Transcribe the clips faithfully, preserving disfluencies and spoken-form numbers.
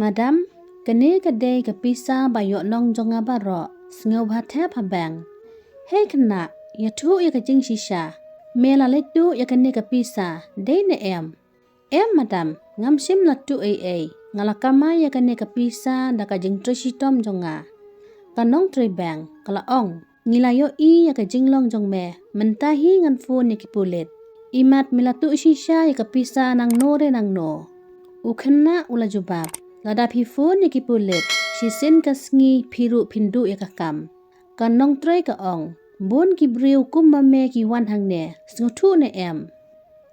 Madam, kane ka dei ka pisa ba ïoh nong jong nga baroh, sngewbha thep ha bank. Hei khynnah, ïathuh ïa ka jingshisha, me la leit duh ïa kane ka pisa, dei ne em? Em madam, ngam shym la tuh ei ei, nga la kamai ïa kane ka pisa da ka jingtrei shitom jong nga. Ka nongtrei bank, ka la ong, ngi la ïohi ïa ka jinglong jong me, mynta hi ngan phone ïa ki pulit. Imat me la tuh shisha ïa ka pisa nangno re nangno? U khynnah u la jubab, lada phi phone ïa ki pulit, shisien ka sngi phi ruh phin duh ïa ka kam. Ka nongtrei ka ong, bun ki briew kum ma me ki wan hangne, sngewthuh ne em?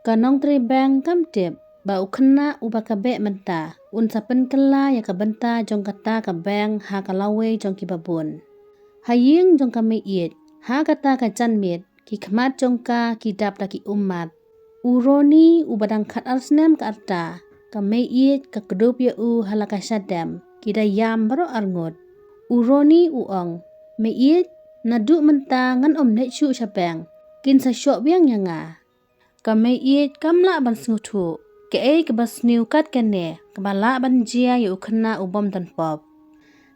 Ka nongtrei bank kam tip ba u khynnah uba ka beh mynta un sa pynkylla ïa ka bynta jong kata ka bank ha ka lawei jong kiba bun. Ha ïing jong ka Meiieit, ha kata ka janmiet, ki khmat jong ka ki dap da ki ummat. U Roni uba dang khatar snem ka rta, ka Meiieit ka kdup ïa u ha la ka shadem, ki da ïam baroh arngut. U Roni u ong, Meiieit, naduh mynta ngan ym leit shuh sha bank, kin sa shoh biang ïa nga. Ka Meiieit kam lah ban sngewthuh kaei kaba sniew kat kane kaba lah ban jia ïa u khynnah u bym don pop.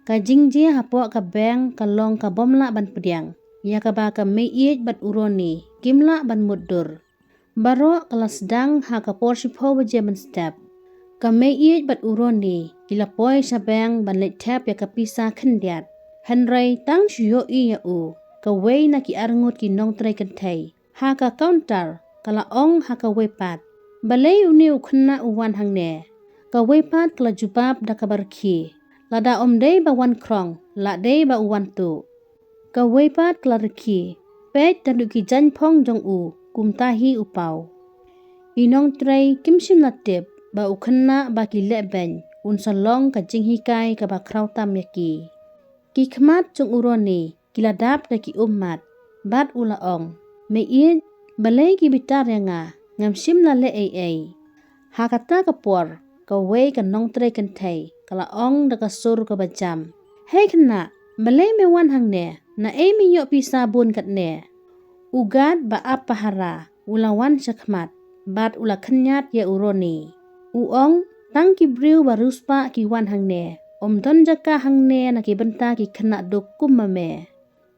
Ka jingjia hapoh ka bank ka long ka bym lah ban pdiang, ïa kaba ka Meiieit bad u Roni kim lah ban mutdur. Baroh ka la sdang ha ka por shiphew baje mynstep. Ka Meiieit bad u Roni ki la poi sha bank ban leit thep ïa ka pisa khyndiat. Hynrei tang shu ïohi ïa u kawei na ki arngut ki nongtrei kynthei ha ka counter, ka la ong ha kawei pat, balei une u khynnah u wan hangne? Kawei pat ka la jubab da kaba rkhie, lada ym dei ba wan khrong, lah dei ba u wan tuh. Kawei pat ka la rkhie, peit naduh ki jaiñphong jong u, kumta hi u paw. I nongtrei kim shym la tip ba u khynnah ba ki leh beiñ un sa long ka jinghikai kaba khraw tam ïa ki. Ki khmat jong u Roni ki la dap da ki ummat, bad u la ong, Meiieit, balei ki bitar ïa nga, ngam shym la leh ei ei. Ha kata ka por, kawei ka nongtrei kynthei ka la ong da ka sur kaba jam, Hei khynnah, balei me wan hangne, naei me ïoh pisa bun katne? U guard ba ap pahara u la wan sha khmat, bad u la khynñiat ïa u Roni. U ong, tang ki briew ba riewspah ki wan hangne, ym don jaka hangne na ki bynta ki khynnah duk kum ma me.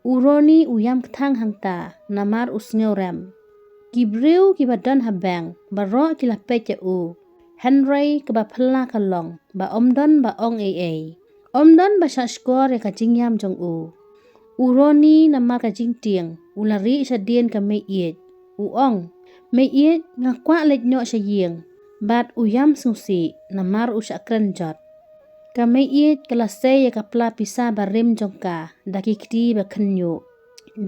U Roni u ïam kthang hangta, namar u sngewrem. Ki briew kiba don ha bank baroh ki la peit ïa u. Hynrei kaba phylla ka long ba ym don ba ong ei ei. Ym don ba shah shkor ïa ka jingïam jong u. U Roni namar ka jingtieng u la rieh shadien ka Meiieit. U ong, Meiieit, nga kwah leit noh sha ïing. Bad u ïam sngewsih namar u shah kren jot. Ka Meiieit ka la sei ïa ka pla pisa barim jong ka da ki kti ba khynñiuh.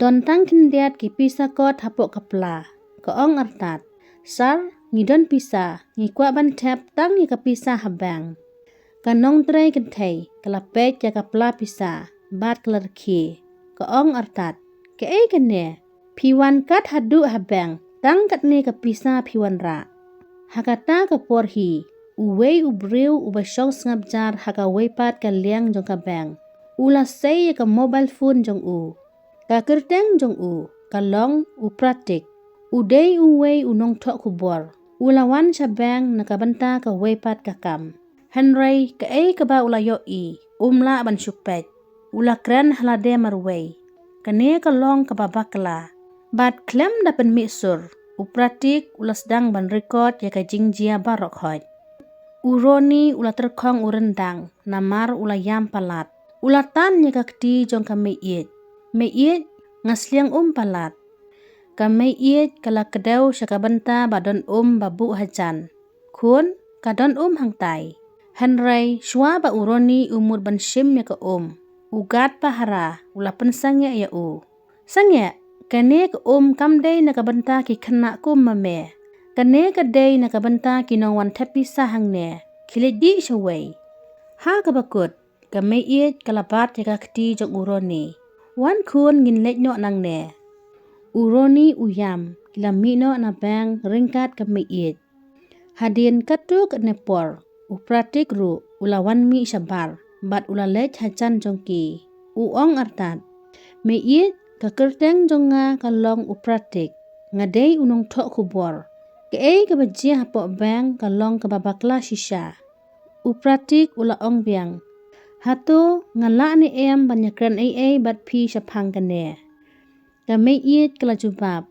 Don tang khyndiat ki pisa kot hapoh ka pla. Ka ong artat, Sir, ngi don pisa, ngi kwah ban thep tang ïa ka pisa ha bank. Ka nongtrei kynthei ka la peit ïa ka pla pisa bad ka la rkhie. Ka ong artat, Kaei kane? Phi wan kat haduh ha bank, tang katne ka pisa phi wanrah? Ha kata ka por hi, uwei u briew uba shong sngap jar ha kawei pat ka liang jong ka bank u la sei ïa ka mobile phone jong u. Ka kyrteng jong u ka long u Pratik. U dei uwei u nongthoh khubor. U la wan sha bank na ka bynta kawei pat ka kam. Hynrei kaei kaba u la ïohi um lah ban shu peit. U la kren ha lade marwei. Kane ka long kaba bakla. Bad khlem da pynmih sur, u Pratik u la sdang ban record ïa ka jingjia baroh khoit. U Roni u la tyrkhong u ryndang namar u la ïam palat. U la tan ïa ka kti jong ka Meiieit. Meiieit, nga sliang um palat. Ka Meiieit ka la kdew sha ka bynta ba don um ba buh hajan. Khun, ka don um hangtai. Hynrei shuwa ba u Roni u mut ban shim ïa ka um, u guard pahara u la pynsangeh ïa u. Sangeh, kane ka um kam dei na ka bynta ki khynnah kum ma me. Kane ka dei na ka bynta ki nongwan thep pisa hangne. Khie leit dih shawei. Ha kaba kut, ka Meiieit ka la bat ïa ka kti jong u Roni. Wan khun, ngin leit noh nangne. U Roni u ïam, ki la mih noh na bank ryngkat ka Meiieit. Hadien katto katne por, u Pratik ruh u la wan mih shabar bad u la leit hajan jong ki. U ong artat, Meiieit, ka kyrteng jong nga ka long u Pratik. Nga dei u nongthoh khubor. Kaei kaba jia hapoh bank ka long kaba bakla shisha. U Pratik u la ong biang, hato nga lah ne em ban ïakren ei ei bad phi shaphang kane? Ka mei ïeit ka la jubab,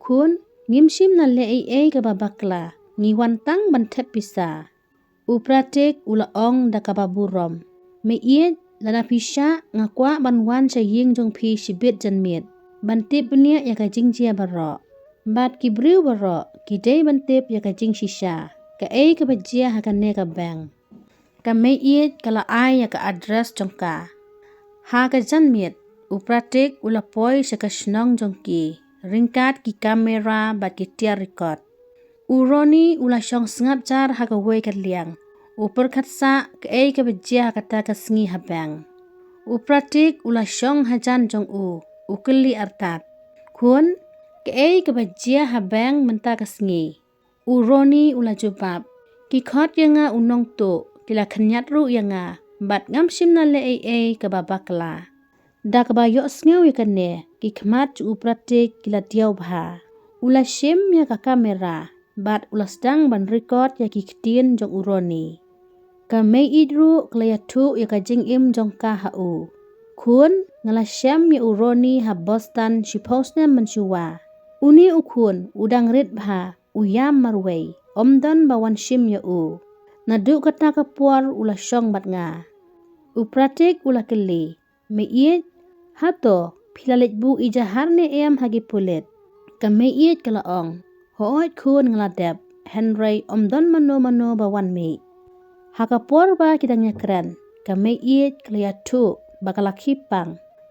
khun, ngim shym na leh ei ei kaba bakla, ngi wan tang ban thep pisa. U Pratik u la ong da kaba burom, mei ïeit, lada phi shah nga kwah ban wan sha ïing jong phi shibit janmiet ban tip bniah ïa ka jingjia baroh. Bad ki briew baroh ki dei ban tip ïa ka jingshisha, kaei kaba jia ha kane ka bank. Ka mei ïeit ka la ai ïa ka address jong ka. Ha ka janmiet, u Pratik u la poi sha ka shnong jong ki ryngkat ki kamera bad ki tiar record. U Ronnie u la shong sngap jar ha kawei ka liang, u pyrkhat sah kaei kaba jia ha kata ka sngi ha bank. U Pratik u la shong hajan jong u, u kylli artat, khun, kaei kaba jia ha bank mynta ka sngi? U Ronnie u la jubab, ki khot ïa nga u nongtuh, ki la khynñiat ruh ïa nga, bad ngam shym na leh ei ei kaba bakla. Da kaba ïohsngew ïa kane, ki khmat jong u Pratik ki la diaw bha. U la shim ïa ka kamera bad u la sdang ban record ïa ki ktien jong u Ronnie. Ka mei ïeit ruh ka la ïathuh ïa ka jingim jong ka ha u. Khun, nga la shem ïa u Ronnie ha Boston shiphew snem mynshuwa. Une u khun u dang rit bha, u ïam marwei, ym don ba wan shim ïa u. Naduh kata ka por u la shong bad nga. U Pratik u la kylli, mei ïeit, hato phi la leit buh ijahar ne em ha ki pulit? Ka mei ïeit ka la ong, hooid khun, nga la dep, hynrei ym don mano mano ba wan mih. Ha ka por ba ki dang ïakren, ka mei ïeit ka la ïathuh ba ka la khie pang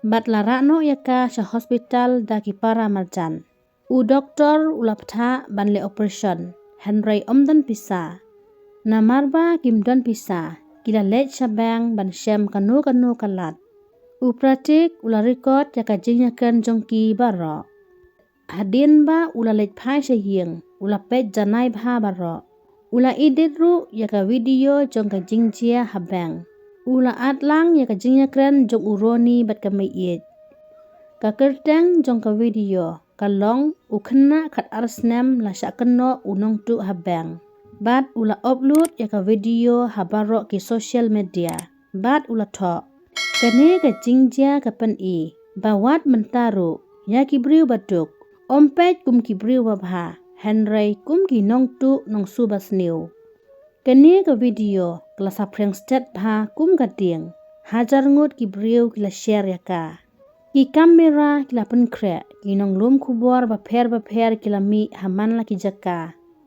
bad la rah noh ïa ka sha hospital da ki para marjan. U doktor u la pyrta ban leh operation, hynrei ym don pisa. Namar ba kim don pisa, ki la leit sha bank ban shem kano kano ka lad. U Pratik u la record ïa ka jingïakren jong ki baroh. Hadien ba u la leit phai sha ïing, u la peit janai bha baroh. U la edit ruh ïa ka video jong ka jingjia ha bank. U la add lang ïa ka jingïakren jong u Ronnie bad ka mei ïeit. Ka kyrteng jong ka video ka long, u khynnah khat ar snem la shah kynnoh u nongtuh ha bank. Bad u la upload ïa ka video ha baroh ki social media. Bad u la thoh, kane ka jingjia ka pyni ba wat mynta ruh, ïa ki briew ba duk, ym peit kum ki briew ba bha, hynrei kum ki nongtuh nongsuba sniew. Kane ka video ka la saphriang stet bha kum ka dieng. Hajar ngut ki briew ki la share ïa ka. Ki kamera ki la pynkhreh, ki nonglum khubor bapher bapher ki la mih ha man la ki jaka.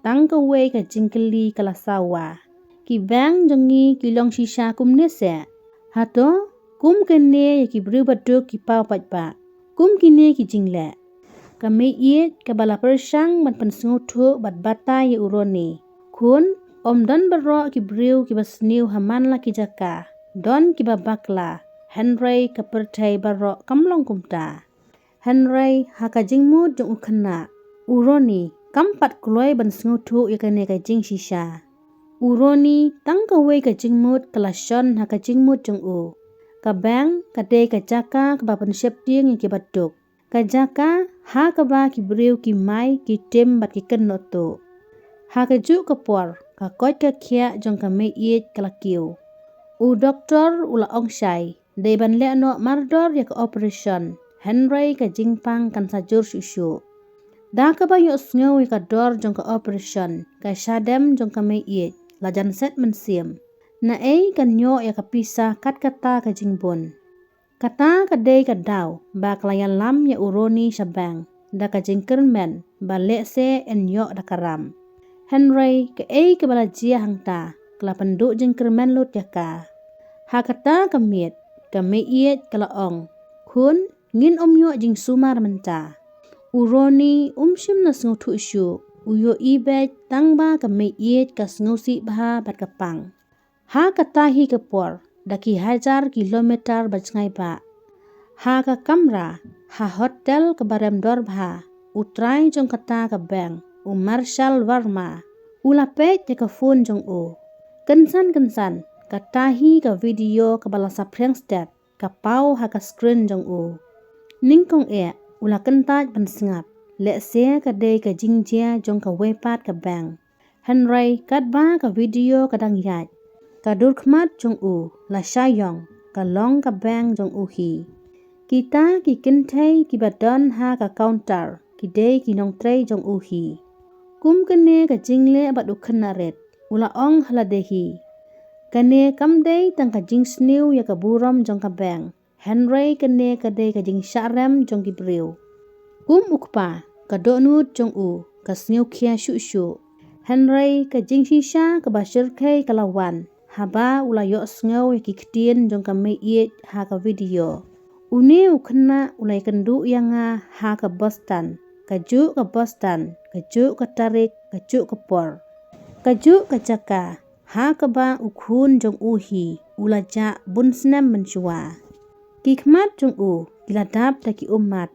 Tang kawei ka jingkylli ka la sawa, ki bank jong ngi ki long shisha kumne seh? Hato kum kane ïa ki briew ba duk ki paw paidbah? Kum kine ki jingleh? Ka mei ïeit kaba la pyrshang ban pynsngewthuh bad batai ïa u Ronnie, khun, ym don baroh ki briew kiba sniew ha man la ki jaka. Don kiba bakla, hynrei ka pyrthei baroh kam long kumta. Hynrei ha ka jingmut jong u khynnah, u Ronnie kam pat kloi ban sngewthuh ïa kane ka jingshisha. U Ronnie tang kawei ka jingmut ka la shon ha ka jingmut jong u. Ka bank ka dei ka jaka kaba pynsheptieng ïa kiba duk. Ka jaka ha kaba ki briew ki mai, ki tim bad ki kynnoh tuh. Ha kajuh ka por, ka koit ka khiah jong ka mei ïeit ka la kiew. U doktor u la ong shai, dei ban leh noh mardor ïa ka operation, hynrei ka jingpang kan sa jur shuh shuh. Da kaba ïohsngew ïa ka dor jong ka operation, ka shadem jong ka mei ïeit la jan set mynsiem. Naei kan ïoh ïa ka pisa kat kata ka jingbun? Kata ka dei ka daw ba ka la ïalam ïa u Ronnie sha bank da ka jingkyrmen ba lehse yn ïoh da ka ram. Hynrei kaei kaba la jia hangta ka la pynduh jingkyrmen lut ïa ka. Ha kata ka miet ka mei ïeit ka la ong, khun, ngin ym ïoh jingsumar mynta. U Ronnie um shym la sngewthuh shuh, u ïohi beit tang ba ka mei ïeit ka sngewsih bha bad ka pang. Ha kata hi ka por, da ki hajar kilometer ba jngai ba, ha ka kamra ha hotel kaba rem dor bha, u trai jong kata ka bank, u Marshal Verma, u la peit ïa ka phone jong u. Kynsan kynsan, kata hi ka video kaba la saphriang stet ka paw ha ka screen jong u. Nyngkong eh u la kyntait ban sngap, lehse ka dei ka jingjia jong kawei pat ka bank. Hynrei katba ka video ka dang ïaid, Ka dur khmat jong u la shah ïong, ka long ka bank jong u hi. Kita ki kynthei kiba don ha ka counter ki dei ki nongtrei jong u hi. Kum kane ka jingleh bad u khynnah rit, u la ong ha lade hi. Kane kam dei tang ka jingsniew ïa ka burom jong ka bank, hynrei kane ka dei ka jingshah rem jong ki briew. Kum u kpa, ka dohnud jong u ka sngewkhia shuh shuh. Hynrei ka jingshisha kaba shyrkhei ka la wan haba u la ïohsngew ïa ki ktien jong ka meiieit ha ka video. Une u khynnah u la ïakynduh ïa nga ha ka bus stand, kajuh ka bus stand, kajuh ka tarik, kajuh ka por, kajuh ka jaka ha kaba u khun jong u hi u la jah bun snem mynshuwa. Ki khmat jong u ki la dap da ki ummat.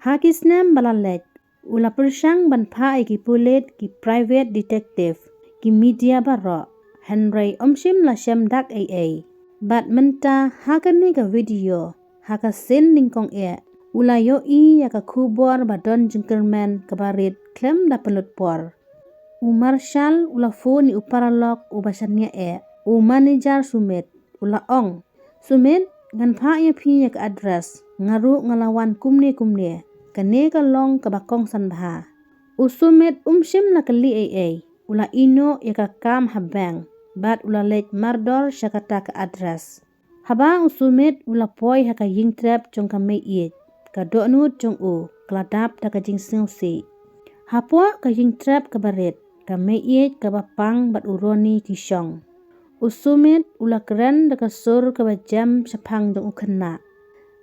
Ha ki snem ba la leit, u la pyrshang ban phah ïa ki pulit, ki private detective, ki media baroh, hynrei ym shym la shem dak ei ei. Bad mynta ha kane ka video, ha ka sien nyngkong eh, u la ïohi ïa ka khubor ba don jingkyrmen kaba rit khlem da pynlut por. U Marshal u la phone ïa u paralok uba shaniah eh, u manager Sumit, u la ong, Sumit, ngan phah ïa phi ïa ka address, nga ruh nga la wan kumne kumne, kane ka long kaba kongsan bha. U Sumit um shym la kylli ei ei, u la ïehnoh ïa ka kam ha bank, bad u la leit mardor sha kata ka address. Haba u Sumit u la poi ha ka ïingtrep jong ka meiieit, ka dohnud jong u ka la dap da ka jingsngewsih. Hapoh ka ïingtrep kaba rit, ka meiieit kaba pang bad u Ronnie ki shong. U Sumit u la kren da ka sur kaba jem shaphang jong u khynnah.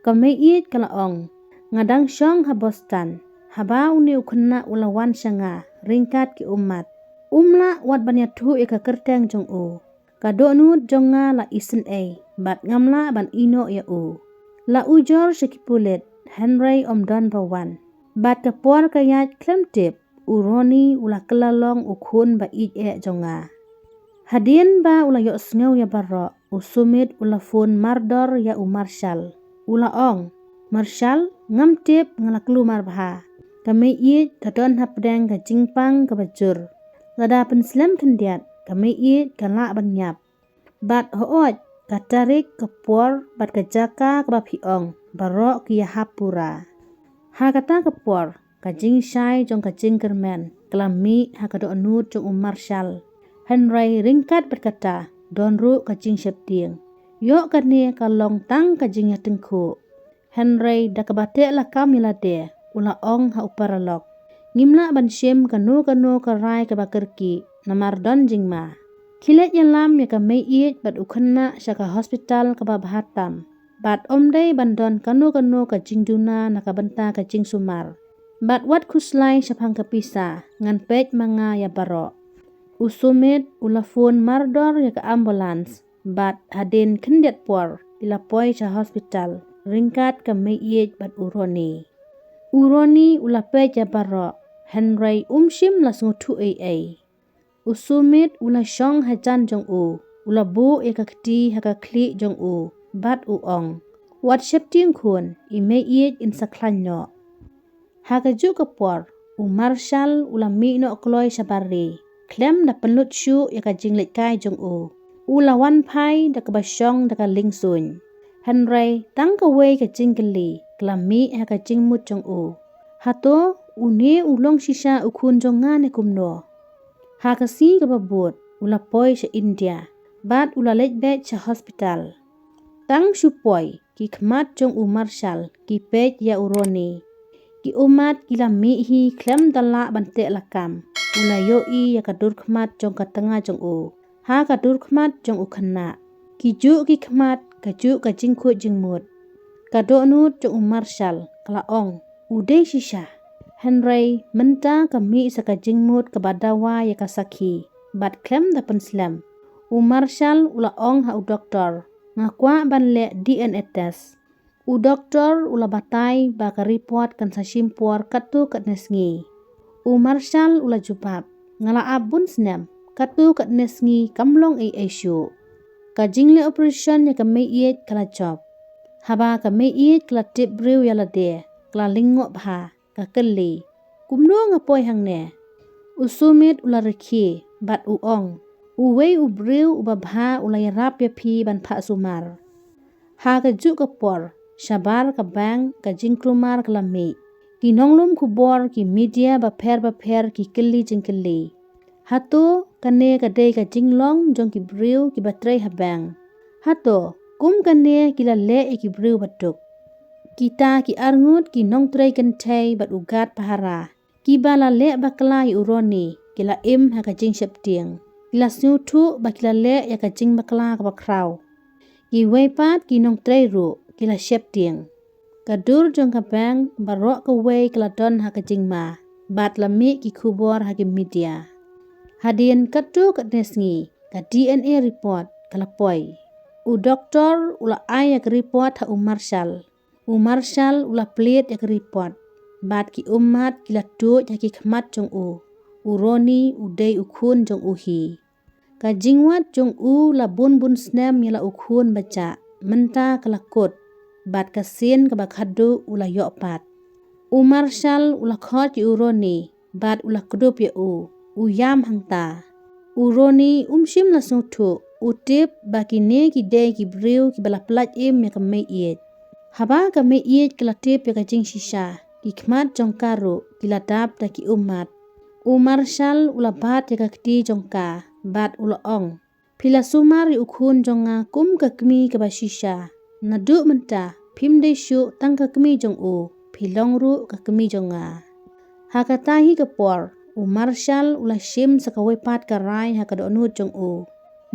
Ka meiieit ka la ong, nga dang shong ha bus stand, haba une u khynnah u la wan sha nga ryngkat ki ummat. Um lah wat ban ïathuh ïa ka kyrteng jong u. Ka dohnud jong nga la isynei bad ngam lah ban ïehnoh ïa u. La ujor sha ki pulit, hynrei ym don ba wan. Bad ka por ka ïaid khlem tip, u Ronnie u la kylla long u khun ba ïeit eh jong nga. Hadien ba u la ïohsngew ïa baroh, u Sumit u la phone mardor ïa u Marshal. U la ong, Marshal, ngam tip nga la kulmar bha. Ka meiieit ka don hapdeng ka jingpang kaba jur. Lada pynslem khyndiat, ka meiieit ka lah ban ïap. Bad hooid, ka tarik, ka por bad ka jaka kaba phi ong, baroh ki ïahap pura. Ha kata ka por, ka jingshai jong ka jingkyrmen ka la mih ha ka dohnud jong u Marshal. Hynrei ryngkat bad kata, don ruh ka jingsheptieng. Ïoh kane ka long tang ka jingïatyngkhuh. Hynrei da kaba teh lakam ïa lade, u la ong ha u paralok, ngim lah ban shim kano kano ka rai kaba kyrkieh, namar don jingma. Khie leit ïalam ïa ka meiieit bad u khynnah sha ka hospital kaba bha tam. Bad ym dei ban don kano kano ka jingduna na ka bynta ka jingsumar. Bad wat khuslai shaphang ka pisa, ngan peit ma nga ïa baroh. U Sumit u la phone mardor ïa ka ambulance. Bad hadien khyndiat por, ki la poi sha hospital ryngkat ka meiieit bad u Ronnie. U Ronnie u la peit ïa baroh, hynrei um shym la sngewthuh ei ei. U Sumit u la shong hajan jong u, u la buh ïa ka kti ha ka khlieh jong u, bad u ong, wat sheptieng khun, i meiieit in sa khlaiñ noh. Ha kajuh ka por, u Marshal u la mih noh kloi shabar ri, khlem da pynlut shuh ïa ka jingleit kai jong u. U la wan phai da kaba shong da ka liengsuiñ. Hynrei tang kawei ka jingkylli ka la mih ha ka jingmut jong u. Hato une u long shisha u khun jong nga ne kumno? Ha ka sngi kaba bud, u la poi sha India, bad u la leit beit sha hospital. Tang shu poi, ki khmat jong u Marshal ki peit ïa u Ronnie. Ki ummat ki la mih hi khlem da lah ban teh lakam. U la ïohi ïa ka dur khmat jong ka tnga jong u ha ka dur khmat jong u khynnah. Kijuh ki khmat, kajuh ka jingkhuid jingmut. Ka dohnud jong u Marshal ka la ong, u dei shisha. Hynrei mynta ka mih sa ka jingmut kaba dawa ïa ka sakhi, bad khlem da pynslem, u Marshal u la ong ha u doktor, nga kwah ban leh D N A test. U doktor u la batai ba ka report kan sa shim por katto katne sngi. U Marshal u la jubab, nga la ap bun snem, katto katne sngi kam long ei ei shuh. Ka jingleh operation ïa ka meiieit ka la jop. Haba ka meiieit ka la tip briew ïa lade, ka la lyngngoh bha, ka kylli, kumno nga poi hangne? U Sumit u la rkhie, bad u ong, Uwei u briew uba bha u la ïarap ïa phi ban phah sumar. Ha kajuh ka por, shabar ka bank ka jingkulmar ka la mih. Ki nonglum khubor, ki media bapher bapher ki kylli jingkylli. Hato kane ka dei ka jinglong jong ki briew kiba trei ha bank? Hato kum kane ki la leh ïa ki briew ba duk? Kita ki arngut ki nongtrei kynthei bad u guard pahara kiba la leh bakla ïa u Ronnie ki la im ha ka jingsheptieng. Ki la sngewthuh ba ki la leh ïa ka jingbakla kaba khraw. Kiwei pat ki nongtrei ruh ki la sheptieng. Ka dur jong ka bank baroh kawei ka la don ha ka jingma bad la mih ki khubor ha ki media. Hadien katto katne sngi ka D N A report ka la poi. U doktor u la ai ïa ka report ha u Marshall. U Marshall u la plie ïa ka report bad ki ummat ki la tuid ha ki khmat jong u. U Ronnie u dei u khun jong u hi. Ka jingwad jong u la bun bun snem ïa la u khun ba jah mynta ka la kut bad ka sien kaba khadduh u la ïoh pat. U Marshall u la khot ïa u Ronnie bad u la kdup ïa u, u ïam hangta. U Ronnie um shym la sngewthuh, u tip ba kine ki dei ki briew kiba la pyllait im ïa ka mei-ïeit. Haba ka mei-ïeit ka la tip ïa ka jingshisha, ki khmat jong ka ruh ki la dap da ki ummat. U Marshall u la bat ïa ka kti jong ka bad u la ong, phi la sumar ïa u khun jong nga kum ka kmie kaba shisha. Naduh mynta phim dei shuh tang ka kmie jong u, phi long ruh ka kmie jong nga. Ha kata hi ka por u Marshall u la shim sa kawei pat ka rai ha ka dohnud jong u.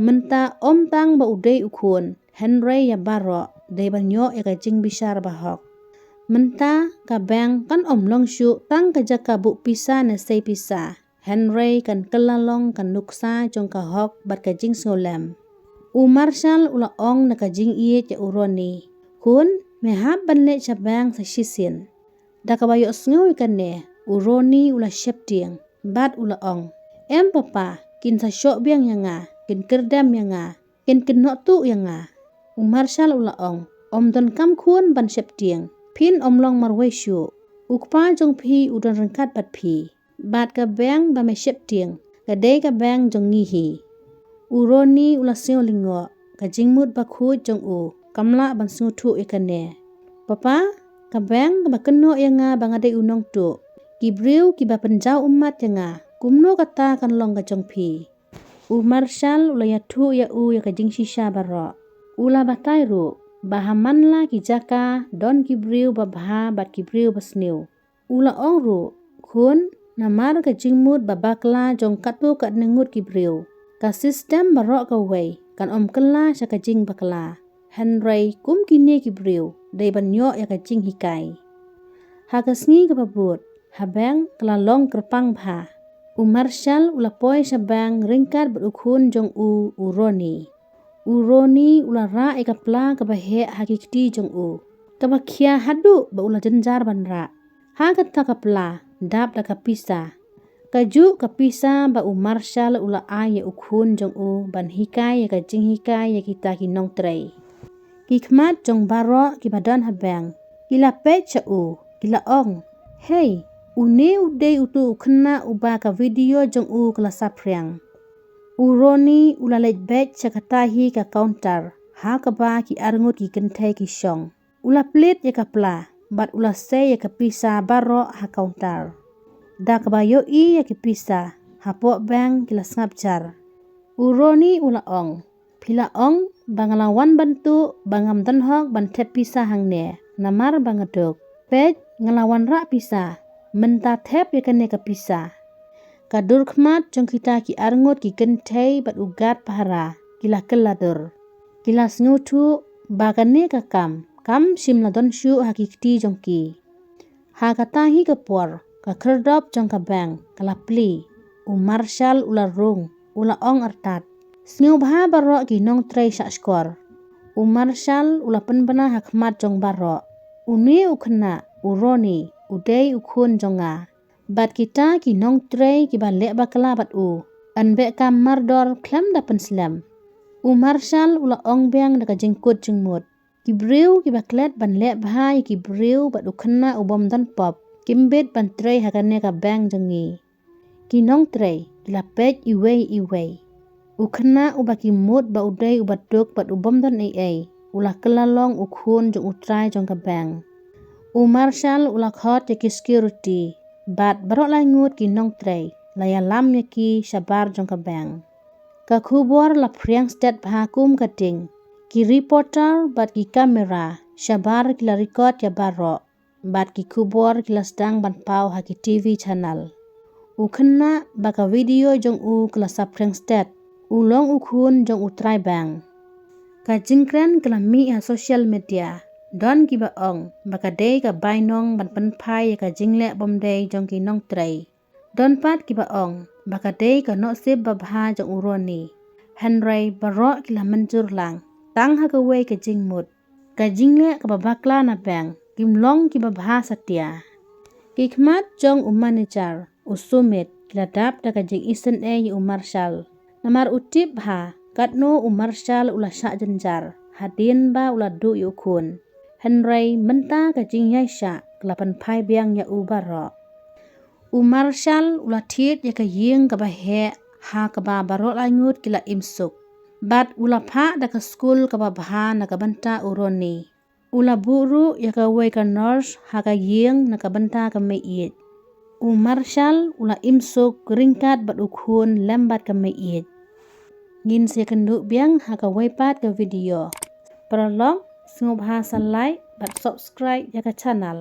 Mynta ym tang ba u dei u khun, hynrei ïa baroh dei ban ïoh ïa ka jingbishar bahok. Mynta ka bank kan ym long shuh tang ka jaka buh pisa ne sei pisa, hynrei kan kylla long ka nuksa jong ka hok bad ka jingsngewlem. U Marshall u la ong na ka jingïeit ïa u Ronnie, khun, me hap ban leit sha bank sa shisien. Da kaba ïohsngew ïa kane, u Ronnie u la sheptieng bad u la ong, em papa, kin sa shoh biang ïa nga, kin kyrdem ïa nga, kin kynnoh tuh ïa nga. U Marshall u la ong, ym donkam khun ban sheptieng, phin ym long marwei shuh. U kpa jong phi u don ryngkat bad phi. Bad ka bank ba me sheptieng ka dei ka bank jong ngi hi. U Ronnie u la sngew lyngngoh, ka jingmut bakhuid jong u kam lah ban sngewthuh ïa kane. Papa, ka bank kaba kynnoh ïa nga ba nga dei u nongtuh, ki briew kiba pynjaw ummat ïa nga, kumno kata kan long ka jong phi? U Marshall u la ïathuh ïa u ïa ka jingshisha baroh. U la batai ruh ba ha man la ki jaka don ki briew babha bad ki briew basniew. U la ong ruh, khun, namar ka jingmut ba bakla jong katto katne ngut ki briew, ka system baroh kawei kan ym kylla sha ka jingbakla. Hynrei kum kine ki briew dei ban ïoh ïa ka jinghikai. Ha ka sngi kaba bud, ha bank ka la long kyrpang bha. U Marshall u la poi sha bank ryngkat bad u khun jong u, u Ronnie. U Ronnie u la rah ïa ka pla kaba heh ha ki kti jong u, kaba khia haduh ba u la jynjar ban rah. Ha kata ka pla dap da ka pisa, kajuh ka pisa ba u Marshall u la ai ïa u khun jong u ban hikai ïa ka jinghikai ïa kita ki nongtrei. Ki khmat jong baroh kiba don ha bank ki la peit sha u, ki la ong, hei, une u dei uto u khynnah uba ka video jong u ka la saphriang. U Ronnie u la leit beit sha kata hi ka counter ha kaba ki arngut ki kynthei ki shong. U la plie ïa ka pla bad u la sei ïa ka pisa baroh ha counter. Da kaba ïohi ïa ki pisa hapoh bank ki la sngap jar. U Ronnie u la ong, phi la ong ba nga la wan ban tuh ba ngam don hok ban thep pisa hangne, namar ba nga duk. Peit, nga la wan rah pisa, mynta thep ïa kane ka pisa. Ka dur khmat jong kita ki arngut ki kynthei bad u guard pahara ki la kylla dur. Ki la sngewthuh ba kane ka kam kam shym la don shuh ha ki kti jong ki. Ha kata hi ka por ka khyrdop jong ka bank ka la plie. U Marshall u la rung, u la ong artat, sngewbha baroh ki nongtrei shah shkor. U Marshall u la pynbna ha khmat jong baroh, une u khynnah, u Ronnie, u dei u khun jong nga. Bad kita ki nongtrei kiba leh bakla bad u, yn beh kam mardor khlem da pynslem. U Marshall u la ong biang da ka jingkut jingmut, ki briew kiba klet ban leh bha ïa ki briew bad u khynnah u bym don pop kim bit ban trei ha kane ka bank jong ngi. Ki nongtrei ki la peit iwei iwei. U khynnah uba ki mut ba u dei uba duk bad u bym don ei ei, u la kylla long u khun jong u trai jong ka bank. U Marshal u la khot ïa ki security bad baroh lai ngut ki nongtrei la ïalam ïa ki shabar jong ka bank. Ka khubor la phriang stet bha kum ka ding. Ki reporter bad ki kamera shabar ki la record ïa baroh bad ki khubor ki la sdang ban paw ha ki T V channel. U khynnah ba ka video jong u ka la saphriang stet, u long u khun jong u trai bank. Ka jingkren ka la mih ha social media. Don kiba ong ba ka dei ka bainong ban pynphai ïa ka jingleh bym dei jong ki nongtrei. Don pat kiba ong ba ka dei ka nohsip babha jong u Ronnie. Hynrei baroh ki la mynjur lang tang ha kawei ka jingmut. Ka jingleh kaba bakla na bank kim long kiba bha satia. Ki khmat jong u manager, u Sumit, ki la dap da ka jingisynei ïa u Marshal. Namar u tip bha katno u Marshal u la shah jynjar hadien ba u la duh ïa u khun. Hynrei mynta ka jingïaishah ka la pynphai biang ïa u baroh. U Marshal u la thied ïa ka ïing kaba heh ha kaba baroh lai ngut ki la im suk. Bad u la phah da ka skul kaba bha na ka bynta u Ronnie. U la buh ruh ïa kawei ka nurse ha ka ïing na ka bynta ka meiieit. U Marshal u la im suk ryngkat bad u khun lem bad ka meiieit. Ngin sa ïakynduh biang ha kawei pat ka video. Paralok, sngewbha sa like bad subscribe ïa ka channel.